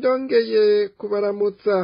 Ndongeye kubaramutsa.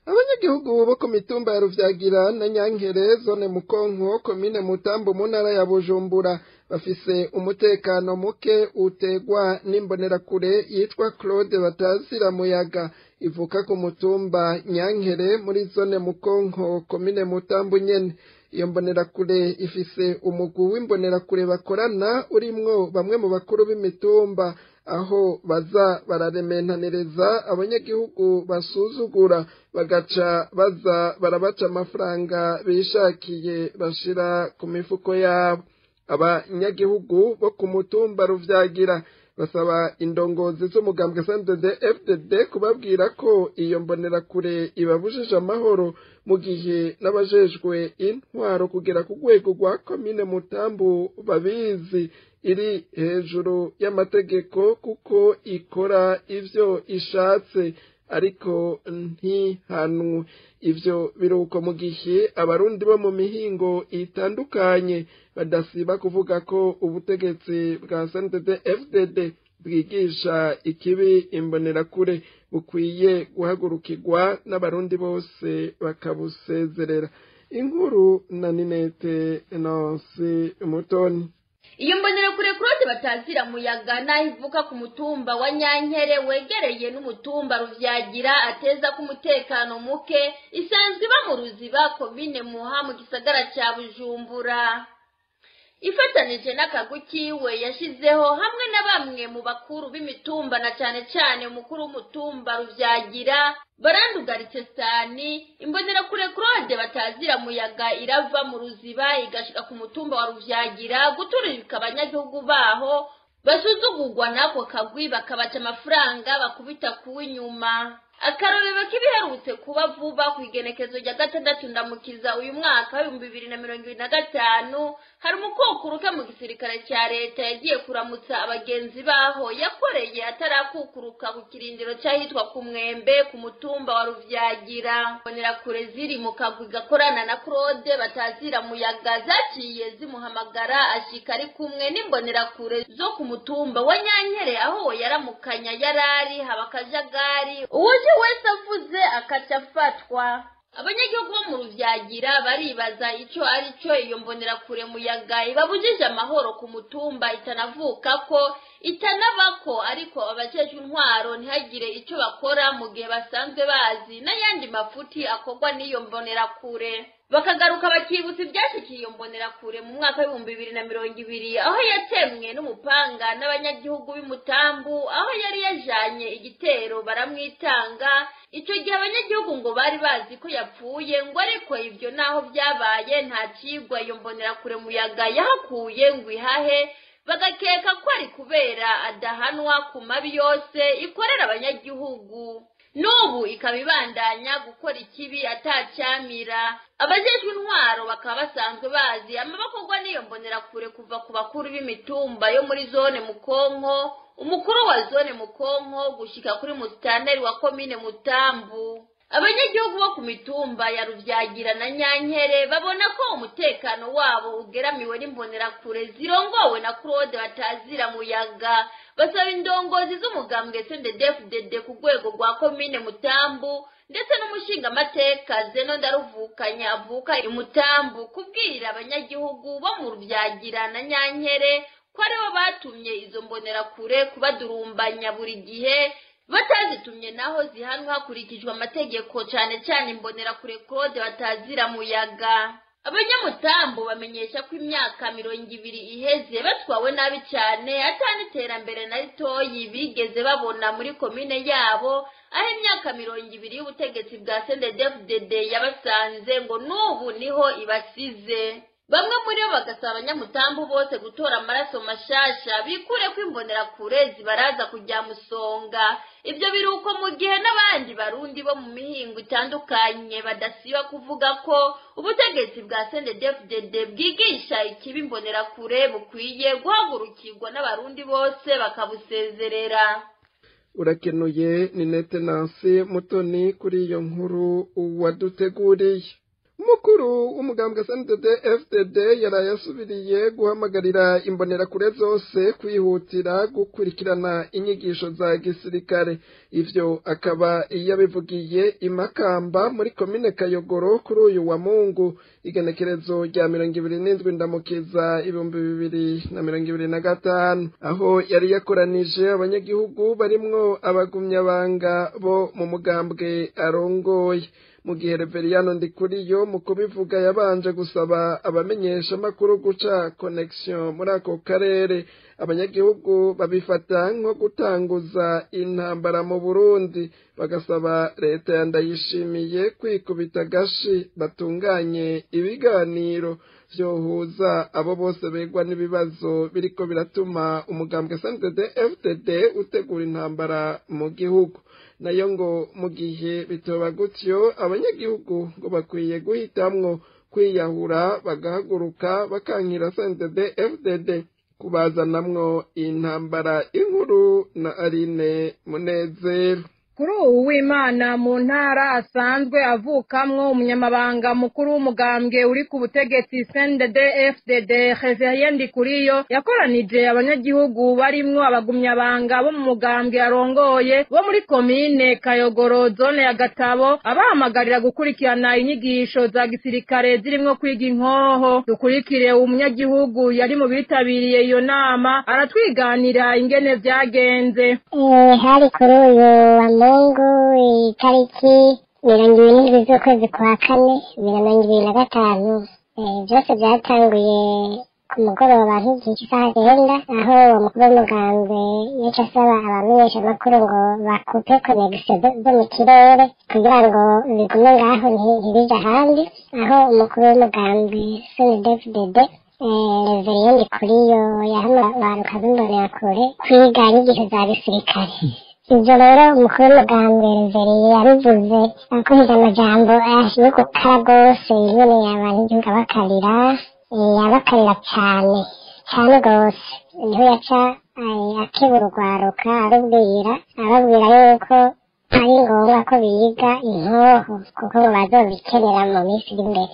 Abanyagihugu bo ku mitumba ya Ruvyagira na Nyankere, zone Mukonko, komine Mutambo, mu ntara ya Bujumbura, bafise umutekano muke utegwa n'imbonerakure yitwa Claude Batazira Muyaga, ivuka ku mutumba Nyankere muri zone Mukonko, komine Mutambo nyene. Iyo mbonerakure ifise umugwi w'imbonerakure bakorana urimwo bamwe mu bakuru b'imitumba, aho baza bararementaniriza abanyagihugu basuzugura, bagaca baza barabaca amafaranga bishakiye bashira ku mifuko yabo. Abanyagihugu bo ku mutumba Ruvyagira basaba indongozi z'umugambwe CNDD FDD kubabwira ko iyo mbonerakure ibabujije amahoro, mu gihe n'abajejwe intwaro kugera ku rwego rwa komine Mutambu babizi iri hejuru y'amategeko, kuko ikora ivyo ishatse ariko ntihanwe. Ivyo biruko mu gihe abarundi bo mu mihingo itandukanye badasiba kuvuga ko ubutegetsi bwa CNDD FDD bwigisha ikibi imbonerakure bukwiye guhagurukirwa n'abarundi bose bakabusezerera. Inkuru na Ninete Nancy Mutoni. Iyo mbonerakure Claude Batazira Muyaga, naho ivuka ku mutumba wa Nyankere wegereye n'umutumba Ruvyagira ateza ko umutekano muke, isanzwe iba mu Ruziba, komine Muha, mu gisagara ca Bujumbura. Ifatanije n'akagwi kiwe yashizeho hamwe na bamwe mu bakuru b'imitumba, na cane cane umukuru w'umutumba Ruvyagira barandugaritse sani, imbonerakure Claude Batazira Muyaga irava mu Ruziba igashika ku mutumba wa Ruvyagira guturika abanyagihugu baho basuzugurwa n'ako kagwi, bakabaca amafaranga bakubita kuw'inyuma. Akarorero k'ibiherutse kuba vuba, ku igenekezo rya 6 Ndamukiza uyu mwaka wa 2025, hari umukukuruke mu gisirikare cya leta yagiye kuramutsa abagenzi baho yakoreye atarakukuruka ku kirindiro cy'ahitwa ku Mwembe ku mutumba wa Ruvyagira. Imbonerakure ziri mu kagwi gakorana na Claude Batazira Muyaga zaciye zimuhamagara, ashika ari kumwe n'imbonerakure zo ku mutumba wa Nyankere aho yaramukanya yarari, haba akajagari, uwuje wese avuze akaca afatwa. Abanyagihugu bo mu Ruvyagira baribaza ico ari cyo iyo mbonerakure Muyaga ibabujije amahoro ku mutumba itanavuka ko itanabako, ariko abajejwe intwaro ntihagire ico bakora, mu gihe basanzwe bazi n'ayandi mafuti akorwa n'iyo mbonerakure. Bakagaruka bakibutsa ibyashikiye iyo mbonerakure mu mwaka wa 2020, aho yatemwe n'umupanga n'abanyagihugu b'Imutambu, aho yari yajanye igitero baramwitanga. Icyo gihe abanyagihugu ngo bari bazi ko yapfuye, ngo ariko ibyo naho byabaye nta cigwa iyo mbonerakure Muyaga yahakuye ngo ihahe, bagakeka ko ari kubera adahanwa ku mabi yose ikorera abanyagihugu. N'ubu ikaba ibandanya gukora ikibi atacyamira. Abajejwe intwaro bakaba basanzwe bazi amabakorwa n'iyo mbonerakure, kuva ku bakuru b'imitumba yo muri zone Mukonko, umukuru wa zone Mukonko, gushika kuri musitanteri wa komine Mutambu. Abanyagihugu bo ku mitumba ya Ruvyagira na Nyankere babona ko umutekano wabo ugeramiwe n'imbonerakure zirongowe na Claude Batazira Muyaga. Basaba indongozi z'umugambwe CNDD-FDD ku rwego rwa komine Mutambu ndetse n'umushingamateka Zeno Ndaruvukanya avuka i Mutambu kubwira abanyagihugu bo mu Ruvyagira na Nyankere ko aribo batumye izo mbonerakure kubadurumbanya buri gihe, batazitumye naho zihanwa hakurikijwe amategeko, cane cane imbonerakure Claude Batazira Muyaga. Abanyamutambo bamenyesha ko imyaka 20 iheze batwawe nabi cane, atani iterambere na ritoyi bigeze babona muri komine yabo, aho imyaka 20 y'ubutegetsi bwa CNDD-FDD yabasanze, ngo n'ubu niho ibasize. Bamwe muri bo bagasaba abanyamutambu bose gutora amaraso mashasha, bikure ko imbonerakure zibaraza kujya musonga. Ibyo biruko mu gihe n'abandi barundi bo mu mihingo itandukanye badasiba kuvuga ko ubutegetsi bwa CNDD-FDD bwigisha ikibi imbonerakure bukwiye guhagurukirwa n'abarundi bose bakabusezerera. Urakenuye Ninete Nancy Mutoni kuri iyo nkuru waduteguriye. Umukuru w'umugambwe SNDD FDD yaraye asubiriye guhamagarira imbonerakure zose kwihutira gukurikirana inyigisho za gisirikare. Ivyo akaba yabivugiye imakamba muri komine Kayogoro kuri uyu wa Mungu, igenekerezo rya 27 Ndamukiza 2025, aho yari yakoranije abanyagihugu barimwo abagumyabanga bo mu mugambwe arongoye. Mu gihe Reveriyano Ndikuriyo mu kubivuga yabanje gusaba abamenyesha makuru guca connection muri ako karere, abanyagihugu babifata nko gutanguza intambara mu Burundi, bagasaba leta ya Ndayishimiye kwikubita gashi batunganye ibiganiro vyohuza abo bose begwa n'ibibazo biriko biratuma umugambwe SNDD FDD utegura intambara mu gihugu. Nayo ngo mu gihe bitoba gutyo, abanyagihugu ngo bakwiye guhitamwo kwiyahura bagahaguruka bakankira SNDD FDD kubazanamwo intambara. Inkuru na Aline Munezero. Kuri ubu w'Imana mu ntara asanzwe avukamwo, umunyamabanga mukuru w'umugambwe uri ku butegetsi CNDD FDD Reverien Ndikuriyo yakoranije abanyagihugu barimwo abagumyabanga bo mu mugambwe arongoye bo muri komine Kayogoro zone ya Gatabo, abahamagarira gukurikirana inyigisho za gisirikare zirimwo kwiga inkoho. Dukurikire umunyagihugu yari mu bitabiriye iyo nama, aratwiganira ingene vyagenze. Hari kuri uyu wa Mungu itariki 27 z'ukwezi kwa kane 2025. Byose byatanguye ku mugoroba nk'igihe cy'isaha 9, aho umukuru w'umugambwe yaca asaba abamenyeshamakuru ngo bakupe connection zo mu kirere kugira ngo bigume ngaho ntibije ahandi, aho umukuru w'umugambwe CNDD-FDD Reverien Ndikuriyo yahamagaruka b'imbonerakure kwiga inyigisho za gisirikare. Ivyo rero umukuru w'umugambwe Reverien yabivuze akoresheje amajambo yo gukara rwose, nyene abantu igihugu abakarira, abakarira cane cane rwose. Niho yaca akebura urwaruka arubwira, ababwira yuko ari ngombwa ko biga inkoho kuko ngo bazobikenera mu minsi iri imbere.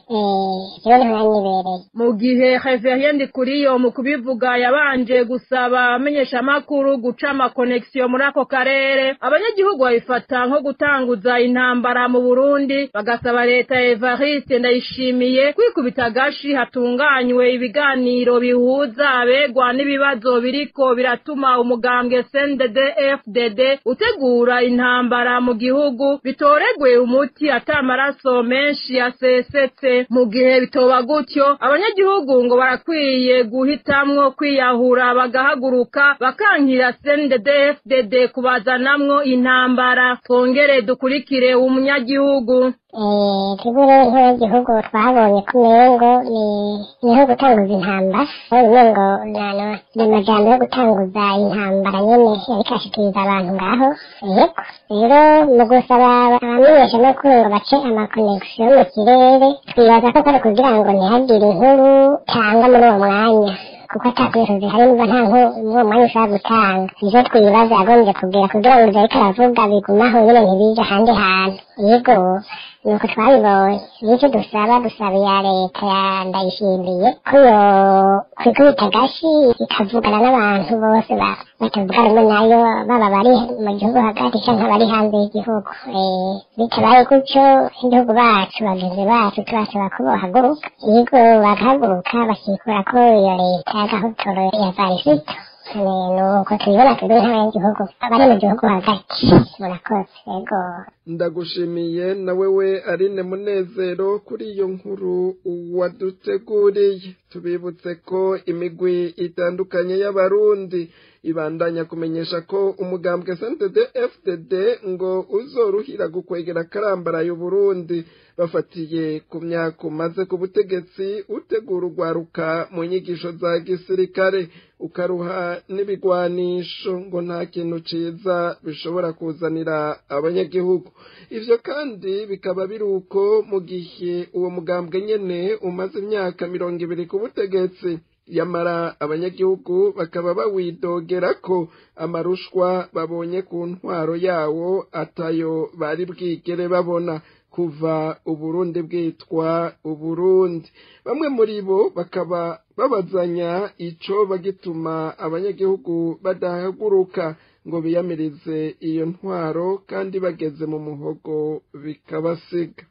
Rero niho yanyibereye. Mu gihe Reverien Ndikuriyo mu kubivuga yabanje gusaba abamenyeshamakuru guca amakonegisiyo muri ako karere, abanyagihugu babifata nko gutanguza intambara mu Burundi, bagasaba leta ya Evariste Ndayishimiye kwikubita agashi hatunganywe ibiganiro bihuza abegwa n'ibibazo biriko biratuma umugambwe CNDD FDD utegura intambara mu gihugu, bitoregwe umuti ata amaraso menshi yasesetse. Mu gihe bitoba gutyo, abanyagihugu ngo barakwiye guhitamwo kwiyahura bagahaguruka bakankira CNDD FDD kubazanamwo intambara. Twongere dukurikire umunyagihugu. Twebwe rero nk'abanyagihugu twabonye ko umengo ni nko gutanguza intambara, umengo ni amajambo yo gutanguza intambara nyene yariko ashikiriza abantu ngaho. Yego rero mu gusaba abamenyeshamakuru ngo bace amakonegisiyo mu kirere, twibaza ko kwari kugira ngo ntihagire inkuru tanga muri uwo mwanya, kuko ata connection zihari, niba nta nkuru muri uwo mwanya ushobora gutanga. Ivyo twibaza yagombye kugira kugira ngo ivyo ariko aravuga bigumaho nyene ntibije ahandi hantu. Yego nuko twabibonye. Nico dusaba, dusaba iya leta ya Ndayishimiye ko yo kwikubita agashi ikavugana n'abantu bose batavuga rumwe nayo, baba bari mu gihugu hagati canke abari hanze y'igihugu. Bitabaye gutyo, igihugu bacu bagenzi bacu tubasaba ko bohaguruka, yego bagahaguruka bakikurako iyo leta y'agahotoro ya Varisito. Nuko tubibona twebwe nk'abanyagihugu abari mu gihugu hagati. Murakoze. Yego ndagushimiye na wewe Aline Munezero kuri iyo nkuru waduteguriye. Tubibutse ko imigwi itandukanye y'abarundi ibandanya kumenyesha ko umugambwe SNDD FDD ngo uzoruhira gukwegera karambaraye Burundi, bafatiye ku myaka umaze ku butegetsi utegura urwaruka mu nyigisho za gisirikare ukaruha n'ibigwanisho, ngo nta kintu ciza bishobora kuzanira abanyagihugu. Ivyo kandi bikaba biri uko mu gihe uwo mugambwe nyene umaze imyaka 20 ku butegetsi, yamara abanyagihugu bakaba bawidogera ko amarushwa babonye ku ntwaro yawo atayo bari bwigere babona. Kuva Uburundi bwitwa Uburundi, bamwe muri bo bakaba babazanya ico bagituma abanyagihugu badahaguruka ngo biyamirize iyo ntwaro kandi bageze mu muhogo bikabasiga.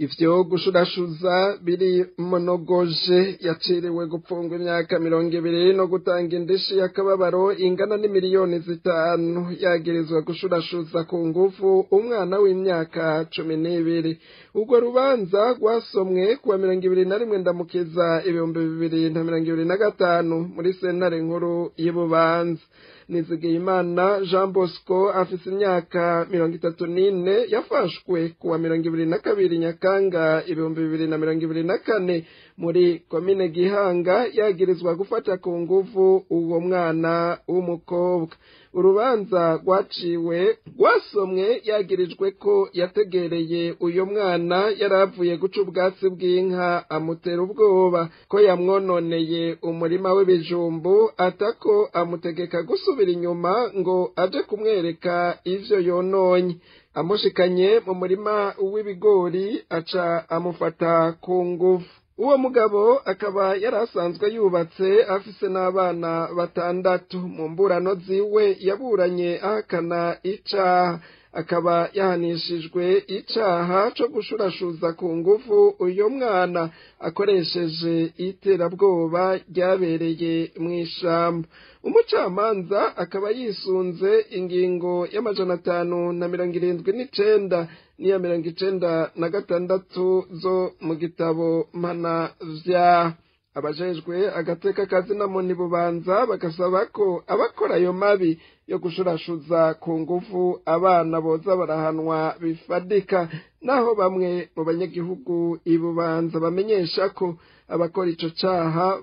Ivyo gushurashuza biri monogoje yaciriwe gupfungwa imyaka 20 no gutanga indishi y'akababaro ingana n'imiliyoni 5, yagirizwa gushurashuza ku ngufu umwana w'imyaka 12. Urwo rubanza rwasomwe kuwa 21 Ndamukiza 2025 muri sentare nkuru y'Ibubanza. Nizigiyimana Jean Bosco afise imyaka 34, yafashwe kuwa 22 Nyakanga 2024 muri komine Gihanga, yagirizwa gufata ku nguvu uwo mwana w'umukobwa. Urubanza rwaciwe rwasomwe yagirijwe ko yategereye uyo mwana yaravuye guca ubwatsi bw'inka, amutera ubwoba ko yamwononeye umurima w'ibijumbu, atako amutegeka gusubira inyuma ngo aje kumwereka ivyo yononye. Amushikanye mu murima w'ibigori aca amufata ku ngufu. Uwo mugabo akaba yarasanzwe yubatse afise n'abana 6. Mu mburano ziwe yaburanye ahakana icaha, akaba yahanishijwe icaha co gushurashuza ku ngufu uyo mwana akoresheje iterabwoba ryabereye mw'ishamba. Umucamanza akaba yisunze ingingo y'579 n'iya 96 zo mu gitabo mpanavyaha. Abajejwe agateka kazina muni Bubanza bagasaba ko abakora ayo mabi yo gushurashuza ku ngufu abana boza barahanwa bifadika, naho bamwe mu banyagihugu Ibubanza bamenyesha ko abakora ico caha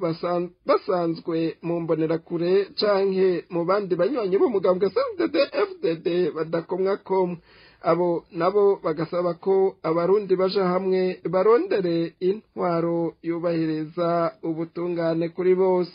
basanzwe mu mbonerakure canke mu bandi banywanyi b'umugambwe CNDD-FDD badakomwa komwe. Abo nabo bagasaba ko abarundi baja hamwe barondere intwaro yubahiriza ubutungane kuri bose.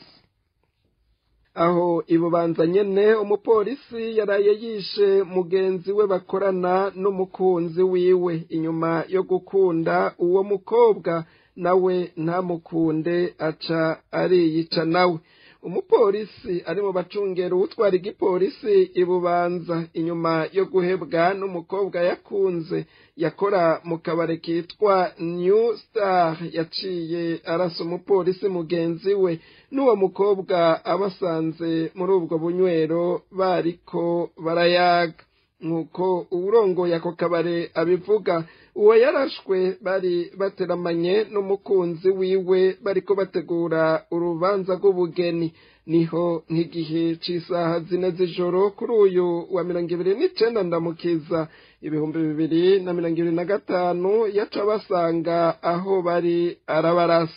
Aho Ibubanza nyene, umupolisi yaraye yishe mugenzi we bakorana n'umukunzi wiwe inyuma yo gukunda uwo mukobwa, nawe ntamukunde aca ariyica nawe. Umupolisi ari mu bacungera uwutwara igipolisi Ibubanza inyuma yo guhebwa n'umukobwa yakunze yakora mu kabare kitwa New Star, yaciye arasa umupolisi mugenzi we n'uwo mukobwa abasanze muri ubwo bunywero bariko barayaga. Nk'uko uwurongoye ako kabare abivuga, uwo yarashwe bari bateramanye n'umukunzi wiwe bariko bategura urubanza rw'ubugeni. Niho nk'igihe c'isaha 4 z'ijoro kuri uyu wa 29 Ndamukiza 2025 yaca basanga aho bari arabarasa.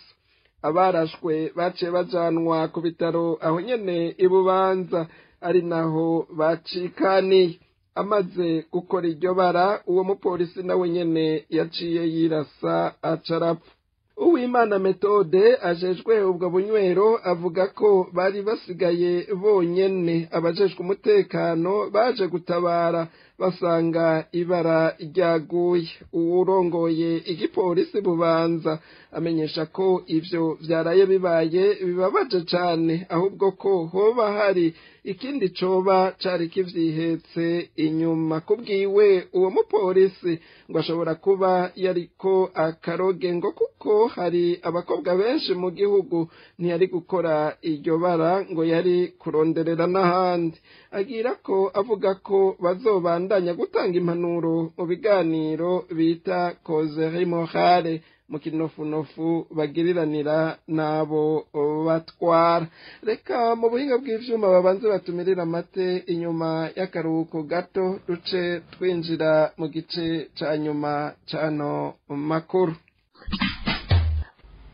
Abarashwe baciye bajanwa ku bitaro aho nyene Ibubanza, ari naho bacikaniye. Amaze gukora iryo bara, uwo mupolisi nawe nyene yaciye yirasa aca arapfa. Uwimana Metode ajejwe ubwo bunywero avuga ko bari basigaye bonyene, abajejwe umutekano baje gutabara basanga ibara ryaguye. Uwurongoye igipolisi Bubanza amenyesha ko ivyo vyaraye bibaye bibabaje cane, ahubwo ko hoba hari ikindi coba cari kivyihetse inyuma. Kubwiwe, uwo mupolisi ngo ashobora kuba yariko akaroge, ngo kuko hari abakobwa benshi mu gihugu, ntiyari gukora iryo bara ngo yari kuronderera n'ahandi. Agira ko avuga ko bazobandanya gutanga impanuro mu biganiro bita causerie morale mu kinofunofu bagiriranira n'abo batwara. Reka mu buhinga bw'ivyuma babanze batumirira amate, inyuma y'akaruhuko gato duce twinjira mu gice ca nyuma c'ano makuru.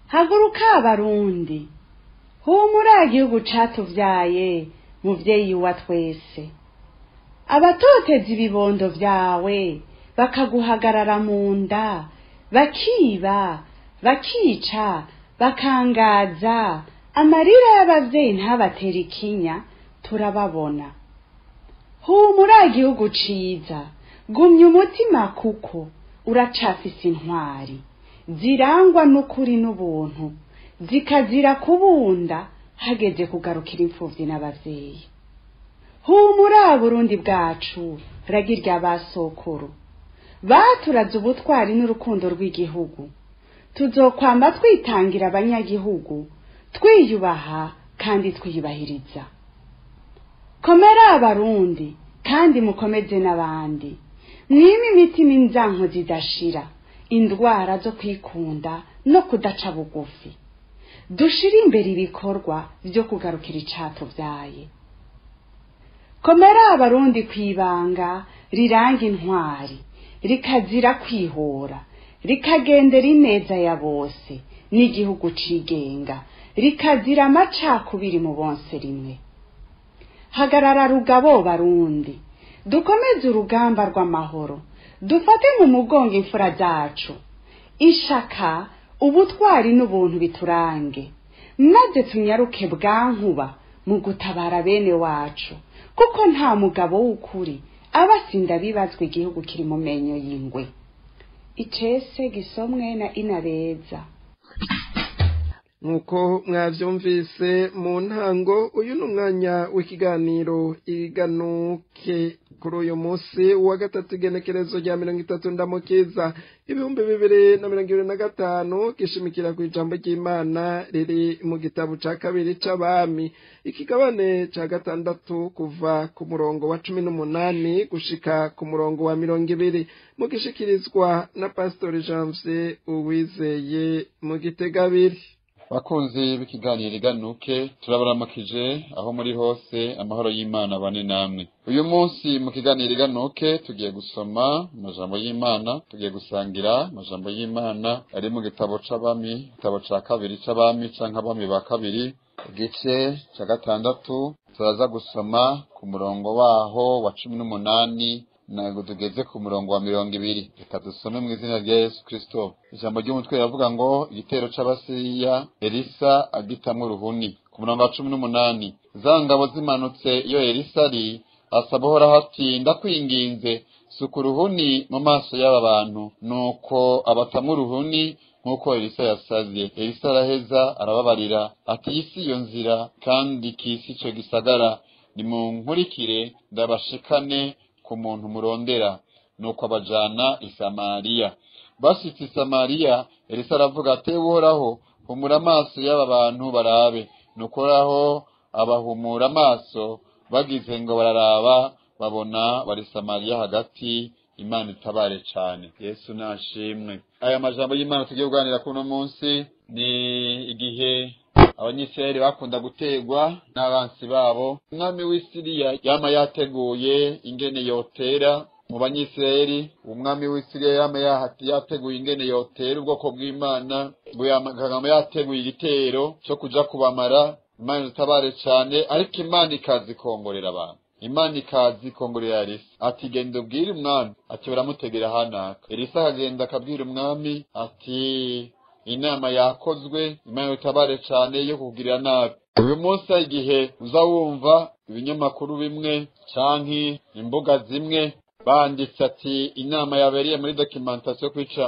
Haguruka abarundi, humura igihugu catuvyaye, muvyeyi wa twese. Abatoteza ibibondo vyawe bakaguhagarara mu nda, bakiba, bakica, bakangaza, amarira y'abavyeyi ntabatera ikinya, turababona. Humura igihugu ciza, gumya umutima kuko Uracafise intwari zirangwa n'ukuri n'ubuntu, zikazira kubunda hageze kugarukira imfuvyi n'abavyeyi. Humura Burundi bwacu, ragirya basokuru baturaze ubutwari n'urukundo rw'igihugu. Tuzokwama twitangira abanyagihugu, twiyubaha kandi twiyubahiriza. Komera Abarundi kandi mukomeze n'abandi, mwime imitima inzanko zidashira, indwara zo kwikunda no kudaca bugufi. Dushire imbere ibikorwa vyo kugarukira icatuvyaye. Komera Abarundi kwibanga riranga intwari, rikazira kwihora, rikagendera ineza ya bose n'igihugu cigenga, rikazira amacakubiri mu bonse rimwe. Hagarara rugabo Barundi, dukomeze urugamba rw'amahoro, dufate mu mugongo imfura zacu. Ishaka, ubutwari n'ubuntu biturange, maze tunyaruke bwankuba mu gutabara bene wacu, kuko nta mugabo w'ukuri aba asinda bibazwa igihugu kiri mu menyo y'ingwe. Icese gisomwe na Inabeza. Nkuko mwavyumvise mu ntango, uyu ni umwanya w'ikiganiro Iganuke. Kuri uyu munsi wa gatatu, igenekerezo rya 30 Ndamukiza 2025, gishimikira ku ijambo ry'Imana riri mu gitabo ca kabiri c'Abami, ikigabane ca gatandatu, kuva ku murongo wa 18 gushika ku murongo wa 20, mugishikirizwa na Pastori Janvier Uwizeye mu Gitegabiri. Bakunzi b'ikiganiro Iganuke, turabaramukije aho muri hose, amahoro y'Imana bane namwe. Uyu munsi mu kiganiro Iganuke tugiye gusoma amajambo y'Imana, tugiye gusangira amajambo y'Imana ari mu gitabo c'Abami, igitabo ca kabiri c'Abami canke Abami ba kabiri, igice ca gatandatu. Turaza gusoma ku murongo waho wa 18 ntabwo tugeze ku murongo wa 20. Reka dusome mu izina rya Yesu Kristo. Ijambo ry'umutwe riravuga ngo: igitero c'Abasiriya, Elisa agitamwo uruhuni. Ku murongo wa 18, za ngabo zimanutse iyo Elisa ari, asaba Uhoraho ati: ndakwinginze, suka uruhuni mu maso y'aba bantu. Nuko abatamwo uruhuni nk'uko Elisa yasavye. Elisa araheza arababarira ati: iyi si iyo nzira, kandi kisi ico gisagara, nimunkurikire ndabashikane ku muntu murondera. Nuko abajana i Samariya. Bashitse i Samariya, Elisa aravuga ati: Uhoraho, humura amaso y'aba bantu barabe. Nuko Uhoraho abahumura amaso, bagize ngo bararaba, babona bari Samariya hagati. Imana itabare cane, Yesu nashimwe. Aya majambo y'Imana tugiye kuganira kuno munsi ni igihe Abanyisirayeli bakunda gutegwa n'abansi babo. Umwami w'Isiriya yama yateguye ingene yotera mu Banyisirayeli. Umwami w'Isiriya yama yateguye ingene yotera ubwoko bw'Imana, ngo yama yateguye igitero cyo kuja kubamara. Imana itabare cane, ariko Imana ikazikongorera abantu. Imana ikazikongorera Elisa ati: genda ubwire umwami ati baramutegera hanaka. Elisa akagenda akabwira umwami ati: inama yakozwe, Imana itabare cane, yo kugirira nabi. Uyu munsi igihe uza wumva ibinyamakuru bimwe canke imbuga zimwe banditse ati: inama yabereye muri documentation yo kwica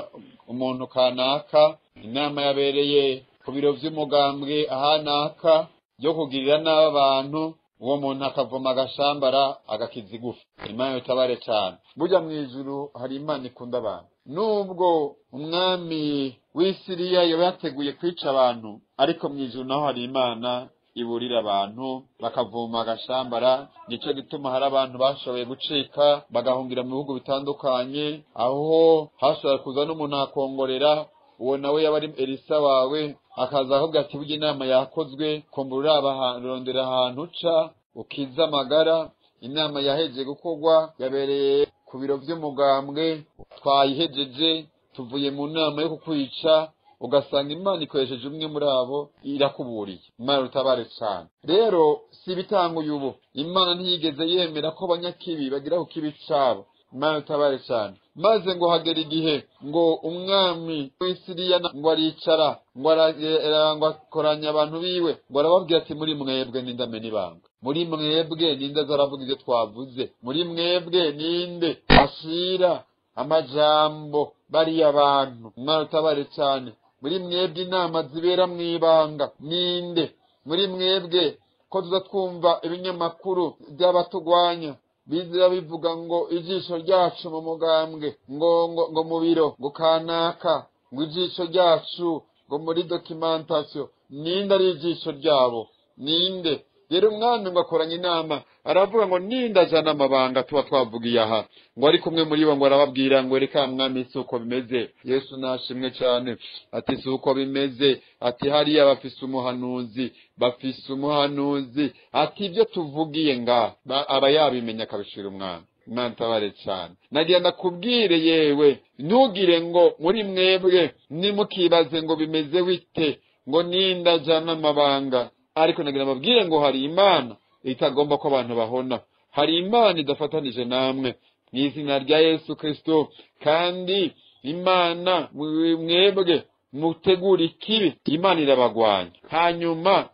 umuntu kanaka, inama yabereye ku biro vy'umugambwe ahanaka yo kugirira nabi abantu, uwo muntu akavoma agashambara agakiza igufa. Imana itabare cane. Burya mw'ijuru hari Imana ikunda abantu. Nubwo umwami w'Isiriya yaba yateguye kwica abantu, ariko mw'ijuru naho hari Imana iburira abantu bakavoma agashambara. Nico gituma hari abantu bashoboye gucika bagahungira mu bihugu bitandukanye, aho hashobora kuza n'umuntu akongorera, uwo nawe yaba ari Elisa wawe, akaza akavuga ati: burya inama yakozwe, kumbura urarondera ahantu uca ukiza amagara, inama yaheje gukorwa, yabereye ku biro vy'umugambwe, twayihejeje, tuvuye mu nama yo kukwica. Ugasanga Imana ikoresheje umwe muri abo irakuburiye. Imana utabare cane. Rero si ibitanguye ubu, Imana ntiyigeze yemera ko abanyakibi bagira ku kibi cabo. Imana utabare cane. Maze ngo hagera igihe ngo umwami w'Isiriya ngo aricara, ngo akoranya abantu biwe, ngo arababwira ati: muri mwebwe ninde amena ibanga? Muri mwebwe ninde azaravuga ivyo twavuze? Muri mwebwe ninde ashira Amajambo bariya bantu, Imana utabare cyane. Muri mwebwe inama zibera mu ibanga ninde? Muri mwebwe ko tuza twumva ibinyamakuru by'abatugwanya bizira bivuga ngo ijisho ryacu mu mugambwe, ngo ngo ngo mu biro, ngo kanaka, ngo ijisho ryacu, ngo muri documentation. Ninde ari ijisho ryabo? Ninde? Rero umwami ngo akoranye inama, aravuga ngo ninde ajana amabanga tuba twavugiye aha? Ngo ari kumwe muri bo, ngo arababwira ngo reka mwami, si uko bimeze. Yesu nashimwe cyane. Ati si uko bimeze. Ati hariya bafise umuhanuzi, bafise umuhanuzi. Ati ibyo tuvugiye nga aba yabimenya akabishira umwami. Imana itabare cyane. Nagira ndakubwire yewe, ntugire ngo muri mwebwe nimukibaze ngo bimeze bite, ngo ninde ajana amabanga. Ariko nagira mbabwire ngo hari Imana itagomba ko abantu bahona, hari Imana idafatanije namwe mu izina rya Yesu Kristo. Kandi Imana, mwebwe mutegura ikibi, Imana irabagwanya. Hanyuma